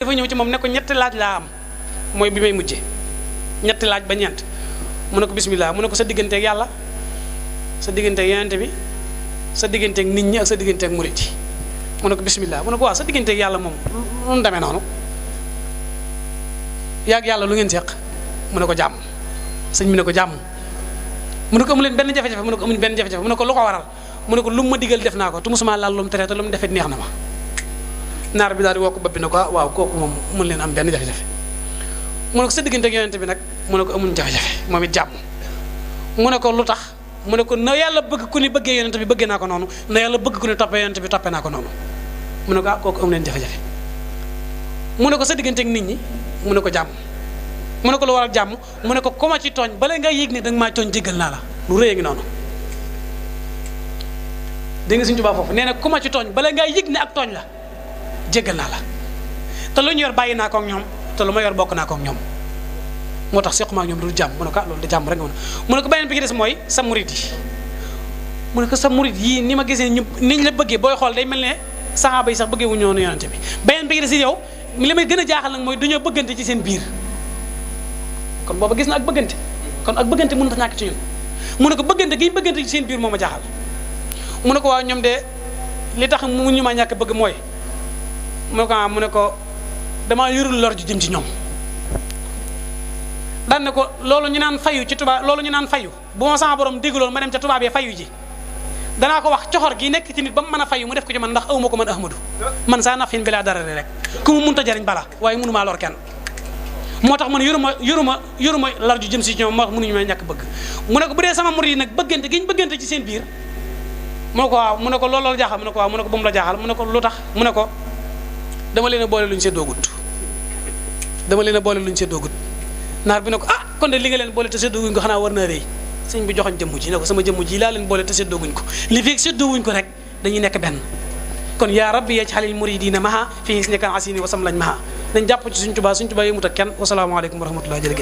dafa ñëw ci moom ne ko ñetti laaj laa am mooy bi may mujjee ñetti laaj ba ñeent mu ne ko bismillah mu ne ko sa digganteeg yàlla sa digganteeg yonent bi sa digganteeg nit ñi ak sa digganteeg murit yi mu ne ko bismillah mu ne ko waaw sa digganteeg yàlla moom lu mu demee noonu yàgg yàlla lu ngeen seq mu ne ko jàmm sëñ bi ne ko jàmm mu ne ko amu leen benn jafe-jafe mu ne ko amuñ benn jafe-jafe mu ne ko lu ko waral mu ne ko lu mu ma digal def naa ko tu musuma laal lu mu tere te lu mu defet neex na ma naar bi daal di woo ko bopp bi ne ko waaw kooku moom mun leen am benn jafe-jafe mu ne ko sa diggante ak yonent bi nag mu ne ko amuñ jafe-jafe moom it jàmm mu ne ko lu tax mu ne ko na yàlla bëgg ku ni bëggee yonent bi bëggee naa ko noonu na yàlla bëgg ku ni toppee yonent bi toppee naa ko noonu mu ne ko kooku amu leen jafe-jafe mu ne ko sa diggante ak nit ñi mu ne ko jàmm mu ne ko lu waral jàmm mu ne ko ku ma ci tooñ bala nga yëg ni danga maa tooñ jéggal naa la lu rëy a ngi noonu dégg nga Sëñ Tuubaa foofu nee na ku ma ci tooñ bala ngaa yëg ne ak tooñ la jéggal naa la te lu ñu yor bàyyi naa ko ak ñoom te lu ma yor bokk naa ko ak ñoom moo tax sequma ak ñoom du jàmm mu ne ko loolu da jàmm rek nga mu ne ko beneen bi ci des mooy sa murit yi mu ne ko sa murit yii ni ma gisee ñu niñ la bëggee booy xool day mel ne saxaaba yi sax bëggee wu ñoonu yonante bi beneen bi ci des yow li may gën a jaaxal nag mooy dañoo bëggante ci seen biir kon booba gis na ak bëggante kon ak bëggante mënut a ñàkk ci ñun mu ne ko bëggante gi bëggante ci seen biir moo ma jaaxal mu ne ko waaw ñoom de li tax mu ñu ma ñàkk bëgg mooy mu ne ko damaa yorul lor ju jëm ci ñoom daan ne ko loolu ñu naan fayu ci tubaab loolu ñu naan fayu bu ma sama borom déggaloon ma dem ca tubaab yi fayu ji danaa ko wax coxor gi nekk ci nit ba mu mën a fayu mu def ko ci man ndax awma ko man ahmadu man saa nafin bi laa dara rek ku mu munta jariñ bala waaye mënumaa lor kenn moo tax man yoruma lor ju jëm si ñoom moo tax mënuñu may ñàkk bëgg mu ne ko bu dee sama murid yi nag bëggante gi ñu bëggante ci seen biir mu ne ko waaw mu ne ko loolu jaaxal mu ne ko waaw mu ne ko bu mu la jaaxal mu ne ko lu tax mu ne ko dama leen a boole lu ñu séddoogut naar bi ne ko kon de li nga leen boole te séddooguñ ko xanaa war naa rëy sëñ bi joxoñ jëmm ji ne ko sama jëmm ji laa leen boole te séddooguñ ko li fekk séddoowuñ ko rek dañuy nekk benn kon yaa rabbi yaj'alil muridina maha fi hisnika asini wasam lañ maha dañ jàpp ci Sëñ Tuubaa yëmut ak kenn wasalaamaaleykum wa rahmatullahi jërëjëf